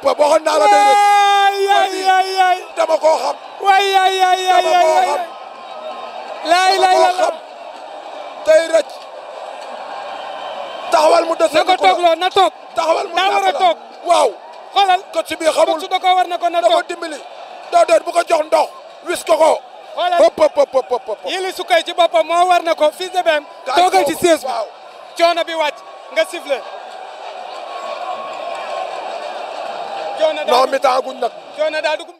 waxoon naa la day rëcc. dama koo xam. dama koo xam. day rëcc. taxawal mu dese. na ko toog loo na toog. taxawal mu daa war a toog. waaw. xoolal coach bi xamul coach da ko war na ko na toog. da ko dimbali. déedéet bu ko jox ndox. wis ko ko. xoolal hop. Yili Sukay ci boppam moo war na ko Fils de BM. toogal ci siège bi coono bi wàcc nga sifflé. non mi-temps guñ nag. coono daa dugg.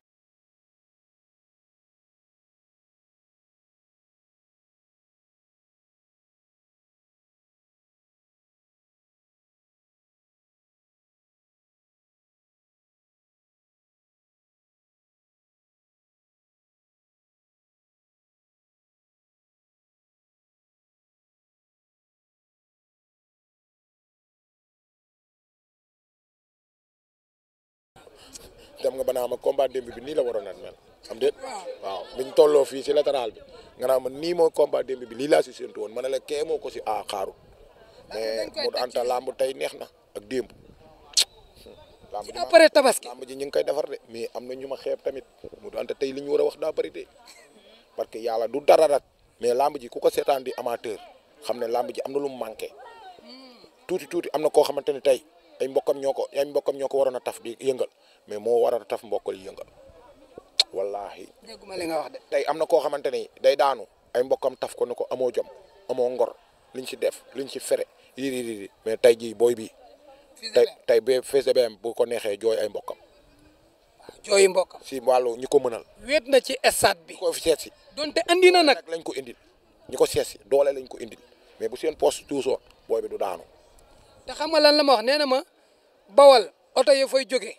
dem nga ba naa ma combat démb bi nii la waroon a mel am déet waaw biñ tolloo fii si latéral bi nga naa ma nii moo combat démb bi lii laa si séntu woon ma ne la kee moo ko si xaaru mais Modou Anta lamb tey neex na ak démb. lamb ji après tabaski lamb ji ñu ngi koy defar de mais am na ñu ma xeeb tamit Modou Anta tey li ñu war a wax daa bëri de parce que yàlla du dara rek mais lamb ji ku ko seetaan di amateur xam ne lamb ji am na lu mu manqué tuuti am na koo xamante ne tey ay mbokkam ñoo ko waroon a taf di yëngal mais moo war a taf mbokkal yëngal wallahi dégguma li nga wax de. tey am na koo xamante ne day daanu ay mbokkam taf ko ne ko amoo jom amoo ngor liñ ci def liñ ci fere yii mais tey jii booy bii tey ba Fils de BM bu ko neexee jooy ay mbokkam. jooyi mbokkam si wàllu ñi ko mënal. wéet na ci stade bi. ko fi seet si. donte andi na nag lañ ko indil ñi ko seet si doole lañ ko indil mais bu seen poste tuusoo booy bi du daanu. te xam nga lan la ma wax nee na ma bawal oto yi fay jógee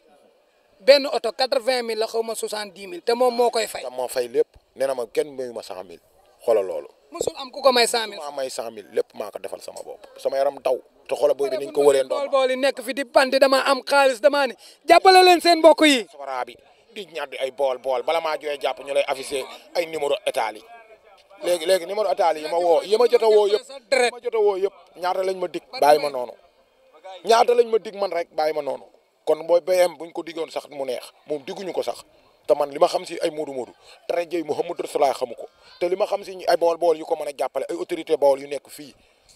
benn oto 80 000 la xaw ma 70 000 te moom moo koy fay. te moo fay lépp nee na ma kenn mayu ma 100 000 xoolal loolu. mosul am ku ko may 100 000. maa may 100 000 lépp maa ko defal sama bopp sama yaram taw te xoolal booy bi niñ ko wëree ndox. bool yi nekk fi di bandi dama am xaalis damaa ne jàppale leen seen mbokk yi. safara bi di ñaddi ay bool bala maa jooyee jàpp ñu lay affiché ay numéro état yi léegi numéro état yi ma jot a woo yëpp ñaata lañ ma dig bàyyi ma noonu ñaata lañ ma dig man rek bàyyi ma noonu kon booy BM buñ ko diggoon sax mu neex moom digguñu ko sax te man li ma xam si ay moodu tere jëy Mouhamadou Rasulullah xamu ko te li ma xam si ay bool yu ko mën a jàppale ay autorité bool yu nekk fii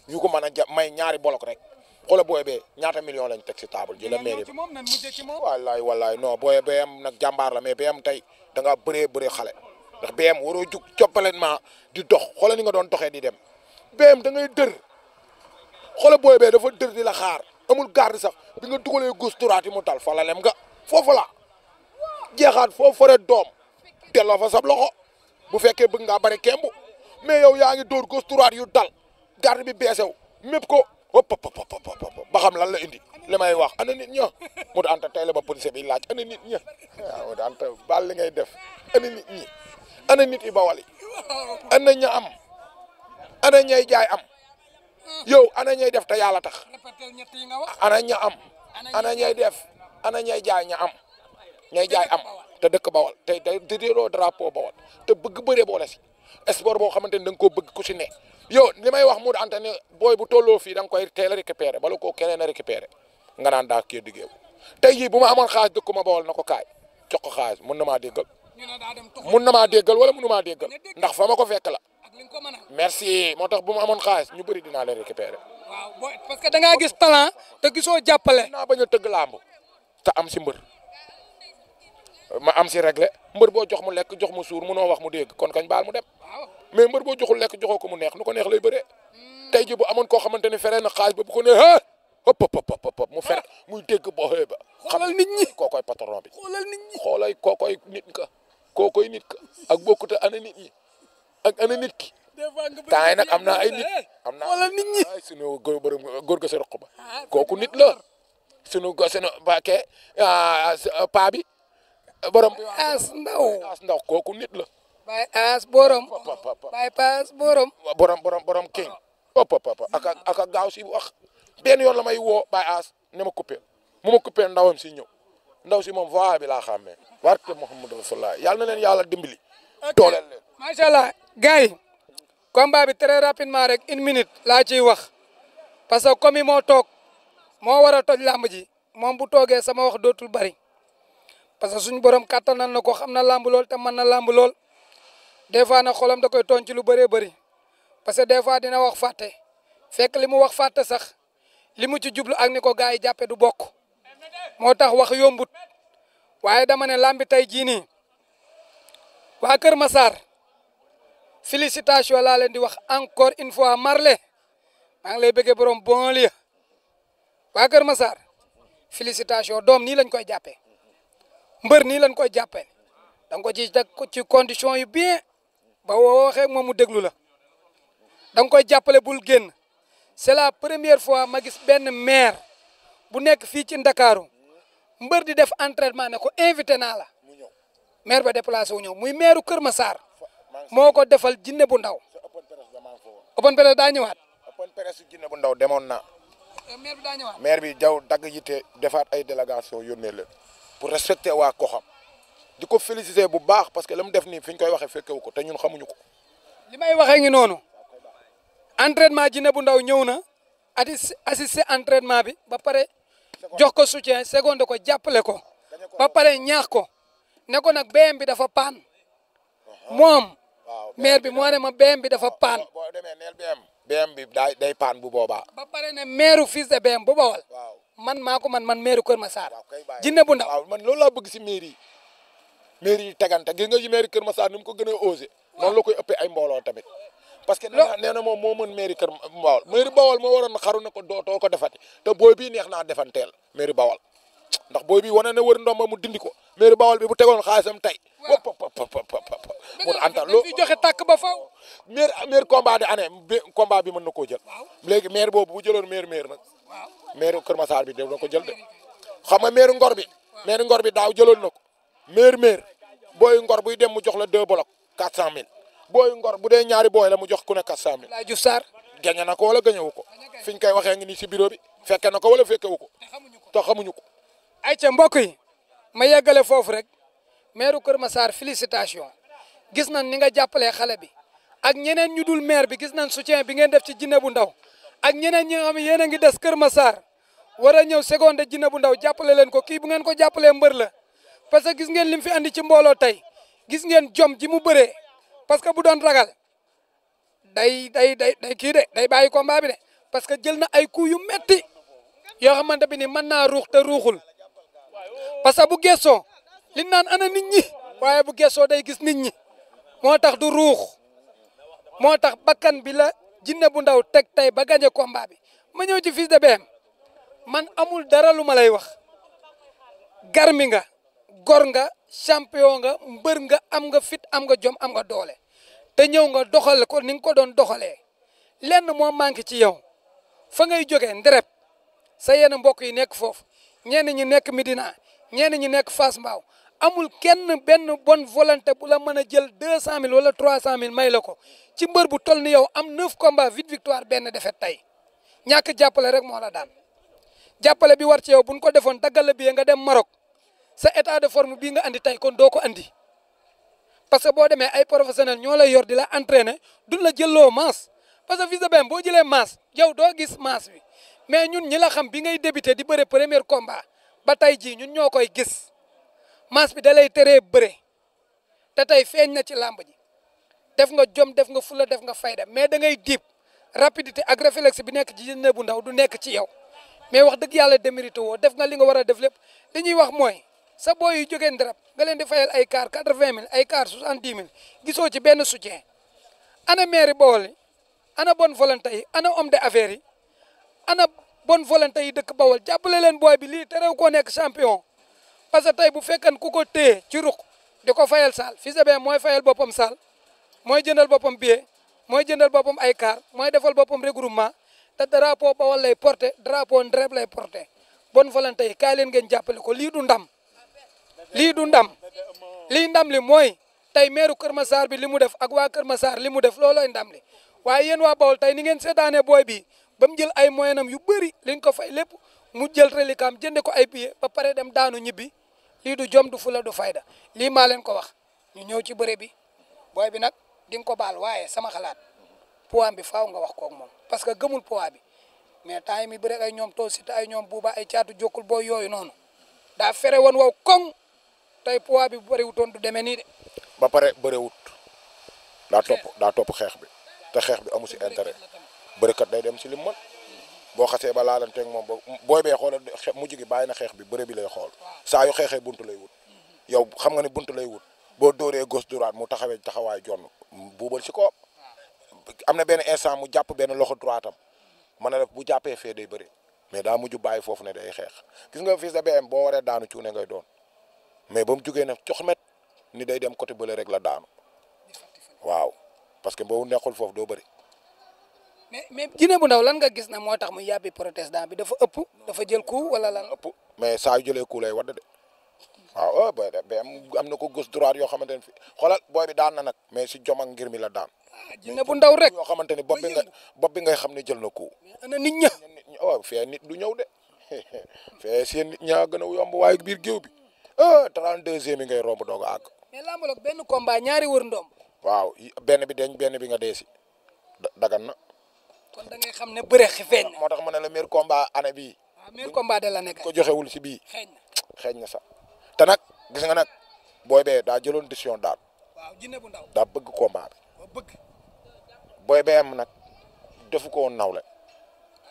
yu ko mën a may ñaari bolok rek xoola booy bee ñaata million lañ teg si table ji la mairie wallaay non booy BM nag jàmbaar la mais BM tey da ngaa bëree xale ndax BM waroo jug coppalainement di dox xoola ni nga doon doxee di dem BM da ngay dër xoola booy bee dafa dër di la xaar amul garde sax bi nga dugalee gauche droite yi mu tal fa la lem nga foofu la jeexaat foofu fore doom delloo fa sab loxo bu fekkee bëgg ngaa bari kemb mais yow yaa ngi dóor gauche droite yu dal garde bi beesew mépp ko hop ba xam lan la indi li may wax ana nit ña Modou Anta tey la ma police bi laaj ana nit ña waaw Modou Anta baal li ngay def ana nit ñi ana nit yi bawali ana ña am ana ñay jaay am yow ana ñay def te yàlla tax ana ña am ana ñay def ana ñay jaay ña am ñay jaay am te dëkk bawal tey déedéeloo drapeau bawal te bëgg bëree boole si sport boo xamante ni da nga koo bëgg ku si ne yow li may wax Modou Anta ne booy bu tolloo fii da nga koy teel a récupéré bala koo keneen a récupéré nga naan daa kii diggéew tey jii bu ma amoon xaalis dëkku ma bawal na ko kaay jox ko xaalis mun na maa déggal wala mënu maa déggal ndax fa ma ko fekk la merci moo tax bu ma amoon xaalis ñu bëri dinaa leen récupéré waaw parce que da ngaa gis talent te gisoo jàppale naa bañ a tëgg làmb te am si mbër ma am si réglé mbër boo jox mu lekk jox mu suur munoo wax mu dégg kon kañ baal mu dem mais mbër boo joxul lekk joxoo ko mu neex nu ko neex lay bëree tey ji bu amoon koo xamante ni fere na xaalis ba bu ko nee hop mu fere muy dégg boo xëy ba xoolal nit ñi kookoy patron bi xoolal nit ñi xoolay kookoy nit ka ak bokkute ana nit ñi ak ana nit ki temps yi nag am naa ay nit am naa xoolal nit ñi suñu góor ga sa roq ba kooku nit la suñu bake paa bi borom as ndaw kooku nit la bay as borom bay paas borom king aka gaaw si wax benn yoon la may woo bay as ne ma coupé mu ma coupé ndawam si ñëw ndaw si moom voix bi laa xàmmee barke Muhammadu Rasulullah yàlla na leen yàlla dimbali dooleel leen macha allah gars yi combat bi très rapidement rek 1 minute laa ciy wax parce que comme moo toog moo war a toj làmb ji moom bu toogee sama wax dootul bari parce que suñu borom kattanal na ko xam na làmb lool te mën na làmb lool des fois nag xolam da koy tooñ ci lu bëree bëri parce que des fois dina wax fàtte fekk li mu wax fàtte sax li mu ci jublu ak ni ko gars yi jàppe du bokk moo tax wax yombut waaye dama ne làmbi tey jii nii waa Kër Massar félicitation laa leen di wax encore une fois Marley maa ngi lay bëggee borom bon lieu waa Kër Massar félicitation doom nii lañ koy jàppee mbër nii lañ koy jàppee da nga ko ci teg ci condition yu bien ba woo waxee moom mu déglu la da nga koy jàppale bul génn c'est la première fois ma gis benn maire bu nekk fii ci Ndakaaru mbër di def entraînement ne ko invité naa la maire ba déplacé wu ñëw muy maireu Kër Massar moo ko defal jinne bu ndaw open presse daa ñëwaat. open presse jinne bu ndaw demoon na. maire bi daa ñëwaat. maire bi jaw dagg yitte defaat ay délégation yónnee leen pour respecter waa Koxam di ko féliciter bu baax parce que la mu def nii fi ñu koy waxee fekkewu ko te ñun xamuñu ko. li may waxee ngi noonu entraînement jinne bu ndaw ñëw na assister entraînement bi ba pare jox ko soutien seconde ko jàppale ko ba pare ñaax ko ne ko nag BM bi dafa paan moom maire bi moo ne ma BM bi dafa paan. boo demee neel BM bi day paan bu boobaa. ba pare ne maire fils de BM bu Bawal man maa ko man maire Kër Massar jinne bu ndaw. waaw man loolu laa bëgg si mairie yi tegante gis nga yi mairie Kër Massar ni mu ko gën a osé noonu la koy ëppee ay mbooloo tamit. parce que nee na moom moo mën mairie Kër Bawal mairie Bawal moo waroon xaru ne ko dootoo ko defati te booy bii neex naa defanteel mairie Bawal ndax booy bii wane na wër ndomba mu dindi ko mairie Bawal bi bu tegoon xaalisam tey. mu anta loo fi joxe tàkk ba faw maire combat de année combat bi mën na koo jël léegi maire boobu bu jëloon maire nag maire Kër Massar bi dina ko jël de xam nga maire Ngor bi daaw jëloon na ko maire booy Ngor buy dem mu jox la 2 blocs 400 000 booy Ngor bu dee ñaari booy la mu jox ku ne 400 000. Laye Diouf Sarr gañe na ko wala gañewu ko fi ñu koy waxee ngi nii si bureau bi fekke na ko wala fekkewu ko te xamuñu ko. ay ca mbokk yi ma yeggale foofu rek maire Kër Massar félicitation gis nañ ni nga jàppalee xale bi ak ñeneen ñu dul maire bi gis nañ soutien bi ngeen def ci jinne bu ndaw ak ñeneen ñi nga xam ne yéen a ngi des Kër Massar war a ñëw seconde jinne bu ndaw jàppale leen ko kii bu ngeen ko jàppalee mbër la parce que gis ngeen lim fi andi ci mbooloo tey gis ngeen jom ji mu bëree parce que bu doon ragal day kii de day bàyyi combat bi de parce que jël na ay coups yu metti yoo xamante bi ni mën naa ruux te ruuxul parce que bu gëstoo li naan ana nit ñi waaye bu gëstoo day gis nit ñi moo tax du ruux moo tax bakkan bi la jinne bu ndaw teg tey ba gagné combat bi ma ñëw ci fils de BM man amul dara lu ma lay wax garmi nga gor nga champion nga mbër nga am nga fit am nga jom am nga doole te ñëw nga doxal ko ni nga ko doon doxalee lenn moo manqué ci yow fa ngay jógee ndereb sa yenn mbokk yi nekk foofu ñenn ñi nekk Medina ñenn ñi nekk Fass Mbao amul kenn benn bonne volonté bu la mën a jël 200 000 wala 300 000 may la ko ci mbër bu toll ni yow am 9 combats 8 victoire benn défaite tey ñàkk jàppale rek moo la daan jàppale bi war ci yow buñ ko defoon daggal la bi nga dem Maroc sa état de forme bii nga andi tey kon doo ko andi parce que boo demee ay professionnel ñoo lay yor di la entraîner duñ la jëlloo masse parce que fils de BM boo jëlee masse yow doo gis masse bi mais ñun ñi la xam bi ngay débuté di bëre premier combat ba tey jii ñun ñoo koy gis masse bi da lay teree bëre te tey feeñ na ci làmb ji def nga jom def nga fula def nga fayda mais da ngay diib rapidité ak réflexe bi nekk ci jinne bu ndaw du nekk ci yow mais wax dëgg yàlla démérité woo def nga li nga war a def lépp li ñuy wax mooy sa booy yu jógee ndarab nga leen di fayal ay car 80 000 ay car 70 000 gisoo ci benn soutien ana maire Bawol yi ana bonne volonté yi ana homme d'affaires yi ana bonne volonté yi dëkk Bawol jàppale leen booy bi lii terew koo nekk champion parce que tey bu fekkan ku ko téye ci ruq di ko fayal saal fils de BM mooy fayal boppam saal mooy jëndal boppam billet mooy jëndal boppam ay car mooy defal boppam regroupement te drapeau Bawol lay porté drapeau Ndreb lay porté bonne volonté yi kaay leen ngeen jàppale ko lii du ndam lii du ndam lii ndam li mooy tey maire Kër Massar bi li mu def ak waa Kër Massar li mu def loolooy ndam li waaye yéen waa Bawol tey ni ngeen seetaanee booy bi ba mu jël ay moyenam yu bëri liñ ko fay lépp mu jël reliquam jënde ko ay billets ba pare dem daanu ñibbi lii du jom du fula du fayda lii maa leen ko wax ñu ñëw ci bëre bi booy bi nag di nga ko baal waaye sama xalaat poids bi faaw nga wax koog moom parce que gëmul poids bi mais temps yi mi bëre ay ñoom too sita ay ñoom buuba ay caatu jokkul booy yooyu noonu daa fere woon wow koŋ tey poids bi bu bëriwutoon du demee nii de. ba pare bëriwut daa topp xeex bi te xeex bi amu si intérêt bërikat day dem si lim mën boo xasee ba laalanteeg moom ba booy bee xoolal mujj gi bàyyi na xeex bi bëre bi lay xool saa yu xeexee buntu lay wut yow xam nga ne buntu lay wut boo dóoree gauche droite mu taxawee taxawaay jonn buubal si ko am na benn instant mu jàpp benn loxo droite am mën na def bu jàppee fee day bëri mais daa mujj bàyyi foofu ne day xeex gis nga Fils de BM boo waree daanu cuune ngay doon mais ba mu jugee ne coxmet ni day dem côté bële rek la daanu waaw parce que boo nekkul foofu doo bëri. mais Djiné bu Ndaw lan nga gis na moo tax mu yàbbi protestant bi dafa ëpp dafa jël coup wala lan. ëpp mais saa yu jëlee coup lay wadd de waaw booy de am na ko gauche droite yoo xamante ne fi xoolal booy bi daan na nag mais si jom ak ngir mi la daan. Djiné bu Ndaw rek yoo xamante ni bopp bi ngay xam ne jël na coup. ana nit ña. waaw fee nit du ñëw de fee seen nit ñaa gën a yomb waaye biir géew bi 32e yi ngay romb doog a àgg. mais lambaloog benn combat ñaari wër ndomb. waaw benn bi deñ benn bi nga dee si dagan na. kon da ngay xam ne bëre feeñ na. moo tax ma ne la meilleur combat année bii. waaw meilleur combat de la nekk. ko joxewul si bii. xeeñ na sax te nag gis nga nag booy bee daa jëloon décision daal. waaw Djiné bu Ndaw daa bëgg combat bi. bëgg. booy bee am nag defu ko woon nawle.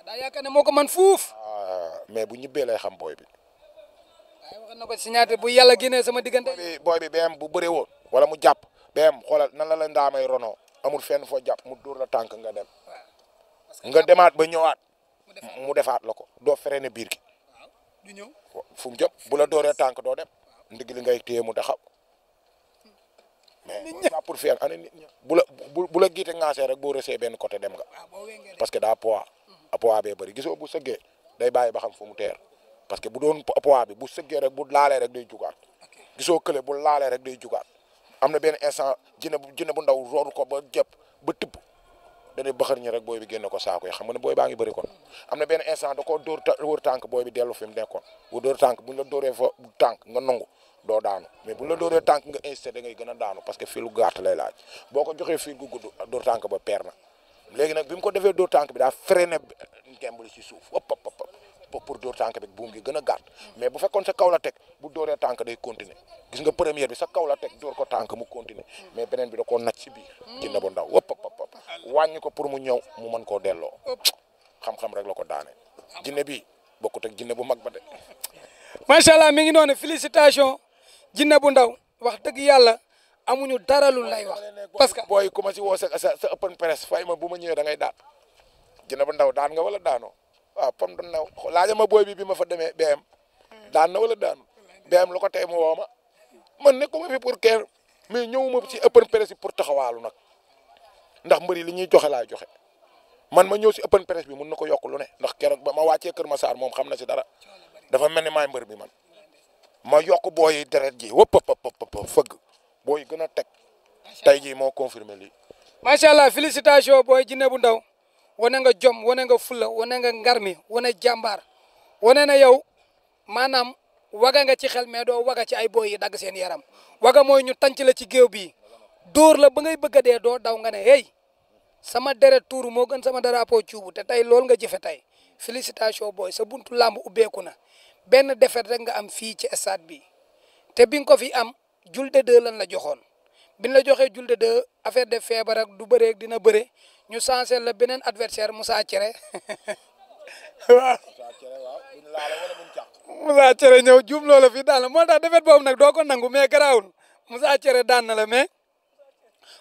daa yaakaar ne moo ko man fuuf. mais bu ñibbee lay xam booy bi. waaye wax na ko si ñaata bu yàlla génnee sama diggante. booy bi BM bu bëree woon wala mu jàpp BM xoolal nan la ndaamay rono amul fenn foo jàpp mu dóor la tànk nga dem. nga demaat ba ñëwaat mu defaat la ko doo freiné biir gi. du ñëw fu mu jëm bu la dooree tànk doo dem ndig li ngay téye mu taxaw mais pour faire ana nit ña bu la giite ngaasee rek boo resee benn côté dem nga parce que daa poids poids bee bëri gisoo bu sëggee day bàyyi ba xam fu mu teer parce que bu doon poids bi bu sëggee rek bu laalee rek day jugaat gisoo kële bu laalee rek day jugaat am na benn instant Djiné bu Ndaw rooru ko ba jëpp ba tibb dane baxar ñi rek booy bi génne ko saako yi xam nga ne booy baa ngi bëri kon am na benn instant da koo dóor wër tànk booy bi dellu fi mu nekkoon bu dóor tànk buñ la dóoree fa tànk nga nangu doo daanu mais buñ la dóoree tànk nga insisté da ngay gën a daanu parce que fii lu gàtt lay laaj boo ko joxee fii gu gudd dóor tànk ba peer na léegi nag bi mu ko defee dóor tànk bi daa freiné ngembali ci suuf pour dóor tànk bi buum gi gën a gàtt mais bu fekkoon sa kaw la teg bu dóoree tànk day continuer gis nga première bi sa kaw la teg dóor ko tànk mu continuer mais beneen bi da koo naj ci biir Djiné bu Ndaw wàññi ko pour mu ñëw mu mën koo delloo xam-xam rek la ko daane Djiné bi bokkut ak Djiné bu mag ba de. macha allah mi ngi noonu félicitation Djiné bu Ndaw wax dëgg yàlla amuñu dara lu lay wax parce que booy ku ma si woo sa open press fay ma bu ma ñëwee da ngay daan Djiné bu Ndaw daan nga wala daanoo waaw pam du ndaw laaja ma booy bi ma fa demee BM daan na wala daanu BM lu ko tey mu woo ma man nekkuma fi pour kenn mais ñëwuma ci open press pour taxawaalu nag ndax mbëri li ñuy joxe laay joxe man ma ñëw si open press bi mun na ko yokk lu ne ndax keroog ba ma wàccee Kër Massar moom xam na si dara dafa mel ni maay mbër bi man ma yokk booy deret ji wëpp fëgg booy gën a teg tey jii moo confirmé lii. macha allah félicitation booy Djiné bu Ndaw wane nga jom wane nga fulla wane nga ngarmi wane jàmbaar wane na yow maanaam waga nga ci xel mais doo waga ci ay booy yi dagg seen yaram waga mooy ñu tànc la ci géew bi dóor la ba ngay bëgg a dee doo daw nga ne hey sama deret tuuru moo gën sama drapeau cuubu te tey loolu nga jëfe tey félicitation booy sa buntu làmb ubbeeku na benn défaite rek nga am fii ci stade bi te bi nga ko fi am Julde 2 lan la joxoon biñ la joxee Julde 2 affaire de feebar ak du bëree dina bëre ñu changé la beneen adversaire Moussa Cere waaw Moussa Cere ñëw juum loola fii daan la moo tax défaite boobu nag doo ko nangu mais garaawul Moussa Cere daan na la mais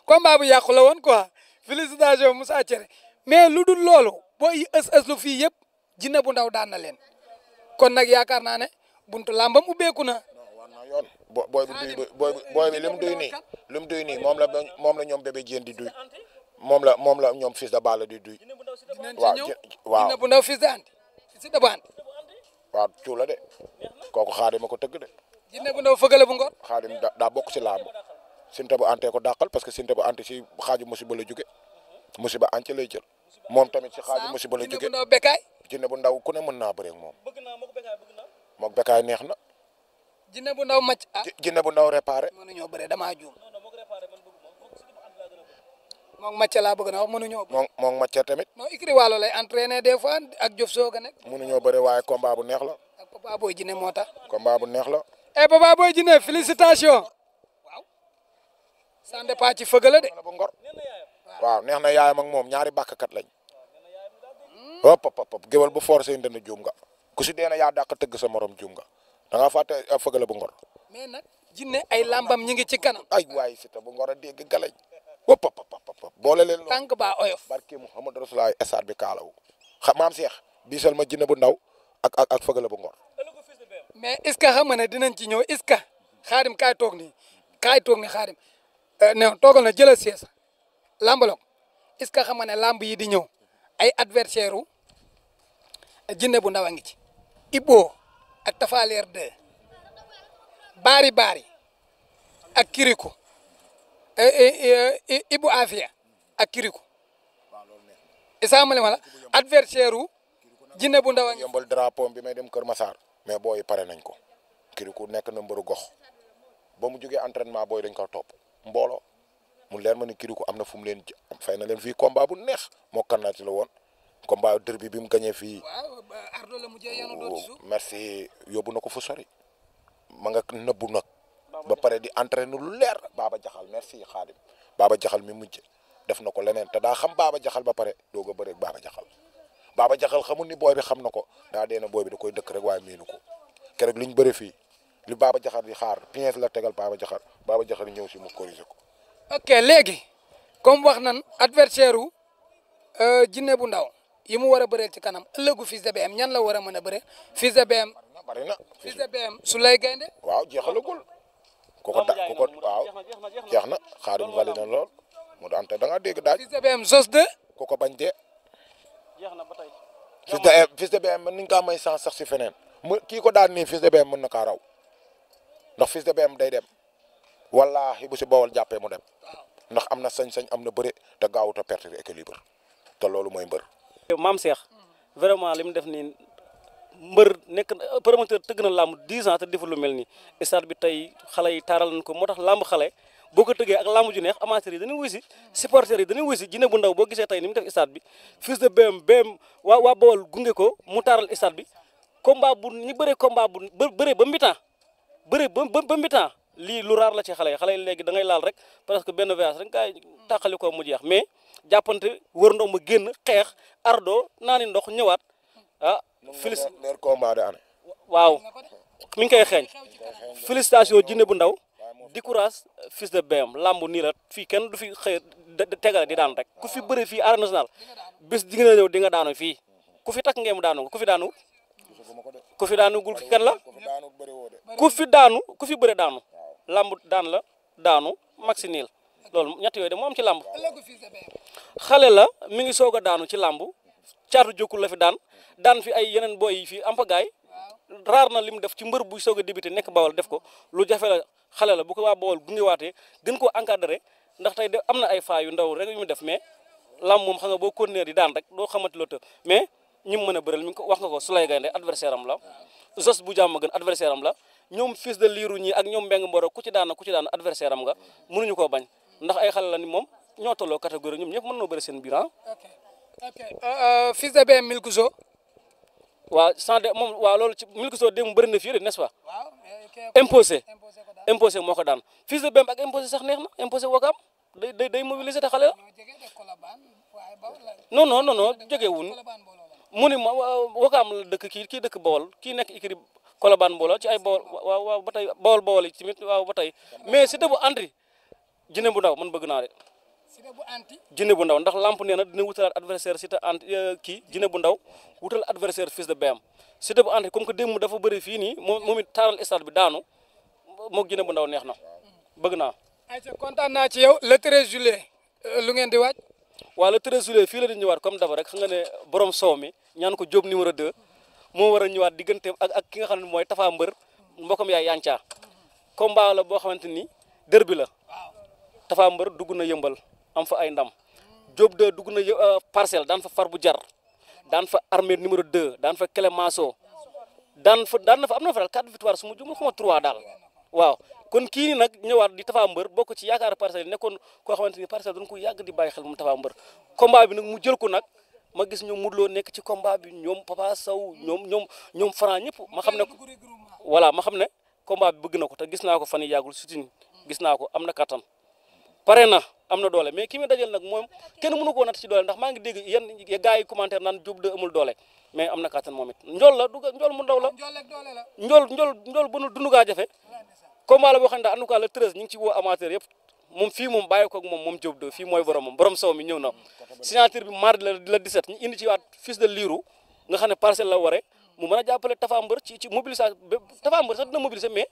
combat bu yàqu la woon quoi félicitation Moussa Cere mais lu dul loolu booy ës lu fii yëpp Djiné bu Ndaw daan na leen kon nag yaakaar naa ne buntu làmbam ubbeeku na. yoon booy bi li mu duy nii moom la ñoom bébé Diène di duy moom la ñoom Fils de Balla di duy. waaw Djiné bu Ndaw Fils de Anta Fils de Balla. waaw cuu la de kooku Xaadim ma ko tëgg de. Djiné bu Ndaw fëgale bu ngor. Xaadim daa bokk si làmb Sinte bu Ante ko dàqal parce que Sinte bu Ante si xaaju musiba la jóge musiba ance lay jël moom tamit si xaaju musiba la jóge. Djiné bu Ndaw Bécaye. Djiné bu Ndaw ku ne mën naa bëre ak moom moom Bécaye neex na. Djiné bu Ndaw macc ah. Djiné bu Ndaw réparé. mënuñoo bëre damaa juum. moom macc laa bëgg na wax mënuñoo bëre. moom macc tamit. non Ikri Waalo lay entraîné des fois ak Jof Soga nekk. mënuñoo bëre waaye combat bu neex la. ak Papa Boy Djiné moo tax. combat bu neex la. eh Papa Boy Djiné félicitation waaw ça dépend ci fëgg la de bu ngor waaw neex na yaayam ak moom ñaari bàkkkat lañ hop hop hop géwal bu forcé ndënd juum nga ku si deena yaa dàq tëgg sa morom juum nga da nga fàtte fëgg la bu ngor mais nag Djiné ay lambam ñi ngi ci kanam ay waay si ta bu ngor a dégg galañ hop hop hop boole leen loolu tànk baa oyof barke Muhammad Rasulullah stade bi kaalawu maam Cheikh biisal ma Djiné bu ndaw ak fëgg la bu ngor mais est ce que xam nga ne dinañ ci ñëw est ce que xaadim kaay toog nii xaadim ne toogal na jëlal sees lambalok est ce que xam nga ne lamb yi di ñëw ay adversaire u Djiné bu ndaw a ngi ci Ibo ak Tafaleer 2 baari ak Kirikou Ibu Afia ak Kirikou isaamale ma la adversaire u Djiné bu ndaw a ngi yombal drapeau bi may dem Kër Massar mais booy pare nañ ko Kirikou nekk na mbëru gox ba mu jógee entraînement booy dañ ko topp mbooloo mu leer ma ni Kirikou am na fu mu leen fay na leen fii combat bu neex moo kannaati la woon combat derby bi mu gagné fii Ardo la mujjee yanu doon ci suuf merci yóbbu na ko fu sori ma nga nëbbu nag ba pare di entraîner lu leer Baba Jaxal merci Xaadim Baba Jaxal mi mujj def na ko leneen te daa xam Baba Jaxal ba pare doog a bëreeg Baba Jaxal Baba Jaxal xamul ni booy bi xam na ko daa dee na booy bi da koy dëkk rek waaye miinu ko keroog liñ bëre fii li Baba Jaxal di xaar pièce la tegal Baba Jaxal ñëw si mu corriger ko. ok léegi comme wax nan adversaire u Djiné bu ndaw yi mu war a bëreel ci kanam ëllëgu Fils de BM ñan la war a mën a bëre Fils de BM bari na Fils de BM su lay gaynde waaw jeexalagul ku ko waaw jeex na Xaadim vali na lool mu daan te da nga dégg daaj Fils de BM Zos 2 ku ko bañ dee jeex na ba tey Fils de BM mën nañu kaa may sans sax si feneen kii ko daan nii Fils de BM mën na kaa raw ndax Fils de BM day dem wallaahi bu si Bawol jàppee mu dem ndax am na sañ-sañ am na bëre te gaawut a perte équilibre te loolu mooy mbër. maam Cheikh vraiment li mu def nii mbër nekk promoteur tëgg na làmb 10 ans te deful lu mel nii stade bi tey xale yi taaral nañ ko moo tax làmb xale boo ko tëggee ak làmb ju neex amateurs yi dañuy wuy si supporters yi dañuy wuy si Djiné bu ndaw boo gisee tey ni mu def stade bi Fils de BM waa Bawol gunge ko mu taaral stade bi combat bu ñu bëree combat bu bëree ba mbitaan bëree ba mbitaan lii lu raar la ci xale yi léegi da ngay laal rek parce que benn voyage rek ngay tàqali ko mu jeex mais jàppante wër ndox ma génn xeex ardo naani ndox ñëwaat ah leer combat de année waaw mi ngi koy xeeñ félicitation Djiné bu ndaw di courage Fils de BM lamb nii la fii kenn du fi xëy tegale di daan rek ku fi bëri fii arène nationale bis di nga ñëw di nga daanu fii ku fi takk ngeen daanu ku fi daanu gul kenn la ku fi bëre daanu lamb daan la daanu maxi niil loolu ñett yooyu de moo am ci lamb xale la mi ngi soog a daanu ci lamb caatu jokkul la fi daan fi ay yeneen boy yi fii ampagaay raar na li mu def ci mbër bu soog a débuté nekk Bawol def ko lu jafe la xale la bu ko waa Bawol gungewaatee gën koo encadré ndax tey de am na ay faa yu ndaw rek yu mu def mais lamb moom xam nga boo continuer di daan rek doo xamante loo të mais ñi mu mën a bëral mi ngi ko wax nga ko Souley Gaynde adversaire am la Zos bu jàmm gën adversaire am la ñoom Fils de Lirou ñi ak ñoom Mbeng Mboro ku ci daan adversaire am nga mënuñu koo bañ ndax ay xale la ni moom ñoo tolloo catégorie ñoom ñëpp mën noo bëri seen biir ok Fils de BM Milkzo waaw moom waaw loolu ci Milkzo démb bëri na fii de n'est-ce pas imposé moo ko daan Fils de BM ak imposé sax neex na imposé wakaam day mobiliser te xale la non jógewun mu ni ma wakaam la dëkk kii dëkk Bawol kii nekk ikiri Colobane mbooloo ci ay Bawol waaw ba tey Bawol yi tamit waaw ba tey mais si dëbu entri Djiné bu ndaw man bëgg naa de Djiné bu ndaw ndax lamp nee na dina wutalaat adversaire si te kii Djiné bu ndaw wutal adversaire Fils de BM si dëbu entri comme que démb dafa bëri fii nii moom it taaral stade bi daanu moog Djiné bu ndaw neex na bëgg naa ayca kontaan naa ci yow le 13 juillet lu ngeen di waaj waaw le 13 juillet fii la di ñëwaat comme d'hab rek xam nga ne borom soow mi ñaan ko Diop numéro 2 moo war a ñëwaat digganteem ak ki nga xam ne mooy Tafa Mbër mbokkam yaay Yanca combat la boo xamante ni derby la Tafa Mbër dugg na yëmbal am fa ay ndam Diop 2 dugg na parcelle daan fa far bu jar daan fa armée numéro 2 daan fa Clémenceau am na fa daal 4 victoires su ma jumul xama 3 daal waaw kon kii nag ñëwaat di Tafa Mbër bokk ci yaakaar parcelle yi nekkoon koo xamante ni parcelle dañ ko yàgg di bàyyi xel moom Tafa Mbër combat bi nag mu jël ko nag ma gis ñoom Modou Lo nekk ci combat bi ñoom Papa Sow ñoom Franc ñëpp ma xam ne voilà ma xam ne combat bi bëgg na ko te gis naa ko fan yi yàggul sutin gis naa ko am na kattan pare na am na doole mais ki muy dajal nag moom kenn mënu koo natt ci doole ndax maa ngi dégg yenn gars yi commentaire naan Diop de amul doole mais am na kattan moom it njool la du njool mu ndaw la njool bu nu dund gaa jafe combat la boo xam ne daal en tout cas le 13 ñu ngi ci woo amateur yëpp moom fii moom bàyyi ko ak moom Diop de fii mooy borom sow mi ñëw na signature bi mardi la 17 ñu indi ci waat fils de Lirou nga xam ne parcelle la waree mu mën a jàppale Tapha Mbeur ci mobilisation Tapha Mbeur sax dina mobiliser mais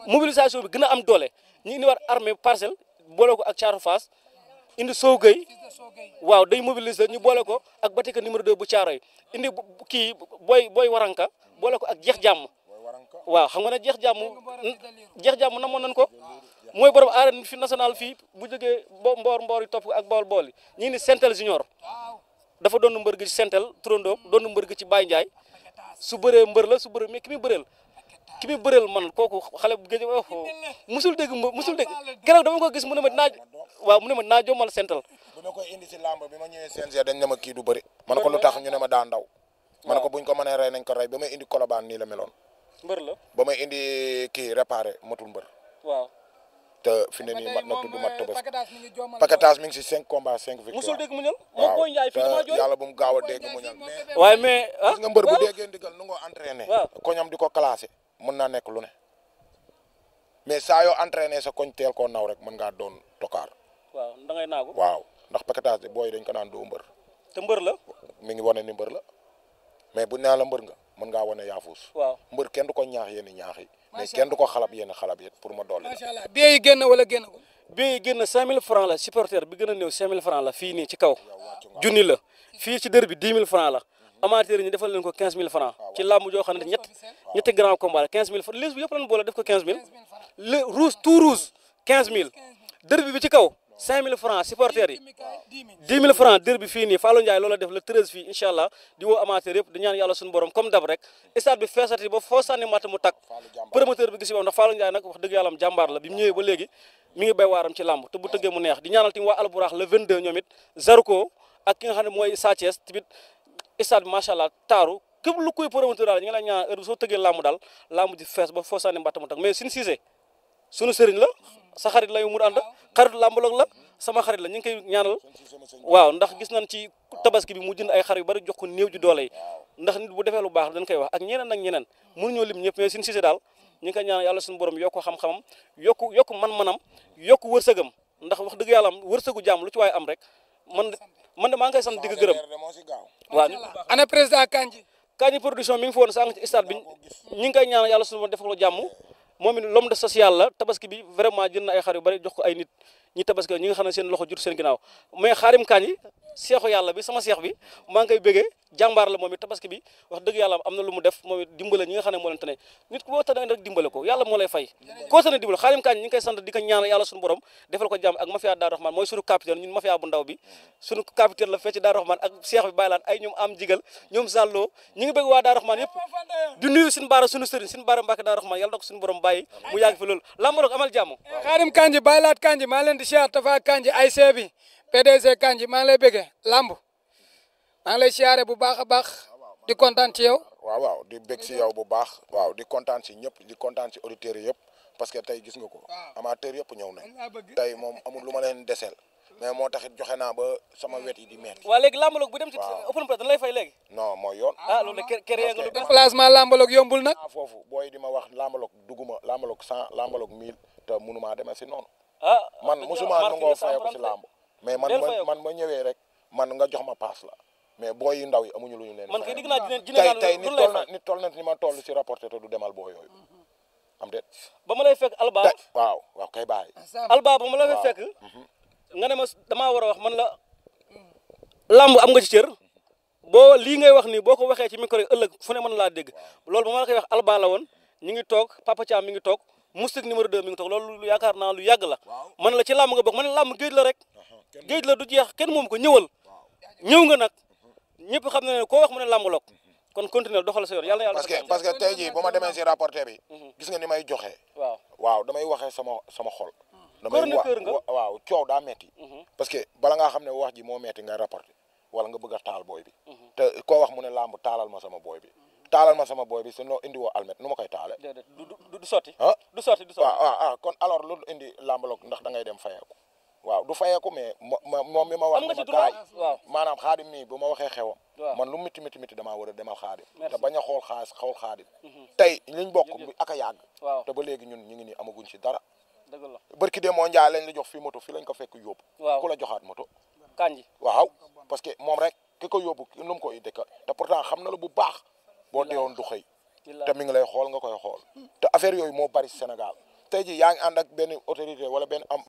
mobilisation bi gën a am doole ñu indi waat armée parcelle boole ko ak Thiatou Fass indi Sow Gueye waaw day mobiliser ñu boole ko ak Batika numéro 2 bu Thiaroye indi kii booy waranka boole ko ak jeex jàmm waaw xam nga ne jeex jàmm namoon nañ ko mooy borom arène fi national fii bu jógee mboor yi topp ak bool yi ñu ni Sentel Junior dafa doon mbër gi ci Sentel turandoom doon mbër gi ci Baye Ndiaye su bëree mbër la su bëree mais ki muy bëreel man kooku xale bu géej musul dégg keroog dama ko gis mu ne ma naa jommal Sentel bu ma koy indi si làmb bi ma ñëwee CNG dañ ne ma kii du bëri man ko lu tax ñu ne ma daa ndaw man ko buñ ko mënee rey nañ ko rey ba may indi Colobane nii la meloon mbër la ba may indi kii réparé matul mbër waaw te fi ne nii mat na tudd mat tëbës paquetage mi ngi si 5 combats 5 victoires musul dégg mu ñël moom Boy Ndiaye fii dama jooy yàlla bu mu gaaw a dégg mu ñël waaye mais gis nga mbër bu déggee ndigal nu ngoo entraîné koñam di ko classé mën naa nekk lu ne mais saa yoo entraîné sa koñ teel koo naw rek mën ngaa doon tokaar waaw da ngay naagu waaw ndax paquetage bi booy dañ ko naan doo mbër te mbër la mi ngi wane ni mbër la mais bu nee la mbër nga mën ngaa wane yaafuus waaw mbër kenn du ko ñaax yenn ñaax yi mais kenn du ko xalab yenn xalab yi pour ma dolli macha allah billet yi génn wala génn ko billet yi génn 5000 francs la supporter bi gën a néew 5000 francs la fii nii ci kaw junni la fii ci dër bi 10 000 francs la amateur yi ñu defal leen ko 15000 francs ci làmb joo xam ne ñetti grand combat la 15000 francs les bi yëpp lañ boole def ko 15000 le rouge tout rouge 15000 dër bi ci kaw 5000 francs supporters yi 10 000 francs dër bi fii nii Fallou Ndiaye loola def le 13 fii incha allah di woo amateur yëpp di ñaan yàlla suñu borom comme dab rek stade bi feesati ba foo sànni matt mu takk promoteur bi gis moom ndax Fallou Ndiaye nag wax dëgg yàlla am jàmbaar la bi mu ñëwee ba léegi mi ngi bay waaram ci làmb te bu tëggee mu neex di ñaanal tamit waa Alburax le 22 ñoom it Zarko ak ki nga xam ne mooy Sa Thiès tamit stade bi macha allah taaru képp lu koy promoteur daal ñu ngi lay ñaan heure bi soo tëggee làmb daal làmb ji fees ba foo sànni matt mu takk mais suñu Cissé suñu sëriñ la sa xarit la yu mu ànd xaritu làmbaloog la sama xarit la ñu ngi koy ñaanal waaw ndax gis nañ ci tabaski bi mu jënd ay xar yu bari jox ko néew ji doole yi ndax nit bu defee lu baax dañ koy wax ak ñeneen mënuñoo lim ñëpp mais suñu Cissé daal ñu ngi koy ñaanal yàlla suñu borom yokku xam-xamam yokku man-manam yokku wërsëgam ndax wax dëgg yàlla am wërsëgu jàmm lu ci waaye am rek man de maa ngi koy sant di ko gërëm waaw ana président Kandji production mi ngi fi woon sànq ci stade bi ñu ngi koy ñaanal yàlla suñu borom defal ko jàmm moom it l'homme de social la tabaski bi vraiment jënd na ay xar yu bari jox ko ay nit ñi tabaski ñi nga xam ne seen loxo jur seen ginnaaw mais xaarim Kandji seexu yàlla bi sama seex bi maa ngi koy bëggee jàmbaar la moom it tabaski bi wax dëgg yàlla am na lu mu def moom it dimbale ñi nga xam ne moo leen tane nit ku boo tane rek dimbale ko yàlla moo lay fay koo tane dimbale xaarim Kandji ñi ngi koy sant di ko ñaanal yàlla suñu borom defal ko jàmm ak mafia Daaru Rahman mooy suñu capitaine ñun mafia bu ndaw bi suñu capitaine la fee ci Daaru Rahman ak seex bi bàyyi laan ay ñoom am jigal ñoom Zallo ñi ngi bëgg waa Daaru Rahman yëpp di nuyu suñu baara suñu sëriñ suñu baara Mbàkke Daaru Rahman yàlla na ko suñu borom bàyyi mu yàgg fi loolu lambaloo amal jàmm xaarim Kandji bàyyi laat Kandji maa leen di siyaar Tafa Kandji ay seebi PDG Kandji maa ngi lay bëggee lamb maa ngi lay siyaare bu baax a baax di kontaan ci yow waaw di bég si yow bu baax waaw di kontaan si ñëpp di kontaan si auditeurs yëpp parce que tey gis nga ko amateur yëpp ñëw nañ tey moom amul lu ma leen deseel mais moo taxit joxe naa ba sama wet yi di metti waaw léegi lambaloog bu dem ci open press dañ lay fay léegi non mooy yoon loolu kër yaa nga lu déplacement lambaloog yombul nag foofu booy di ma wax lambaloog duguma lambaloog 100 lambaloog 1000 te mënumaa demee si noonu man musuma nangoo fayee ko si lamb mais man ma ñëwee rek man nga jox ma paas la mais booy yu ndaw yi amuñu lu ñu leen man kay digg naa tey nit toll na ni ma toll si rapporté te du demal boo yooyu am déet ba ma lay fekk alba waaw kay bàyyi alba ba ma lay fekk nga ne ma damaa war a wax man la lamb am nga ci cër boo lii ngay wax nii boo ko waxee ci micro yi ëllëg fu ne mën laa dégg loolu ba ma la koy wax alba la woon ñu ngi toog Papa Thiam mi ngi toog Moustique numéro 2 mi ngi toog loolu yaakaar naa lu yàgg la man la ci lamb nga bokk man lamb géej la rek géej la du jeex kenn moom ko ñëwal ñëw nga nag ñëpp xam na ne koo wax mu ne lambaloog kon continuer doxal sa yoon yàlla na yàlla parce que tey jii bu ma demee si rapporté bi gis nga ni may joxe waaw damay waxee sama xol damay waaw coow daa metti parce que bala ngaa xam ne wax ji moo metti ngay rapporté wala nga bëgg a taal booy bi te koo wax mu ne lamb taalal ma sama booy bi su noo indi woo almet nu ma koy taale du sotti ah du sotti du sotti. kon alors lu indi làmbaloog ndax da ngay dem fayeeku waaw du fayeeku mais moom mi ma wax am nga ci ma droit kaay waaw. maanaam xaadim mii bu ma waxee xewam waaw. man lu miti damaa war a demal xaadim Merci. te bañ a xool xaadim tey liñ bokk bi ak a yàgg waaw te ba léegi ñun ñu ngi nii amaguñ ci dara dëgg la barki de moo njaay lañ la jox fii moto fii lañ ko fekk yóbbu waaw ku la joxaat moto kanji waaw parce que moom rek ki ko yóbbu nu mu ko indi ka te pourtant xam na la bu baax boo deewoon du xëy te mi ngi lay xool nga koy xool te affaire yooyu moo bari Sénégal tey ji yaa ngi ànd ak benn autorité wala benn am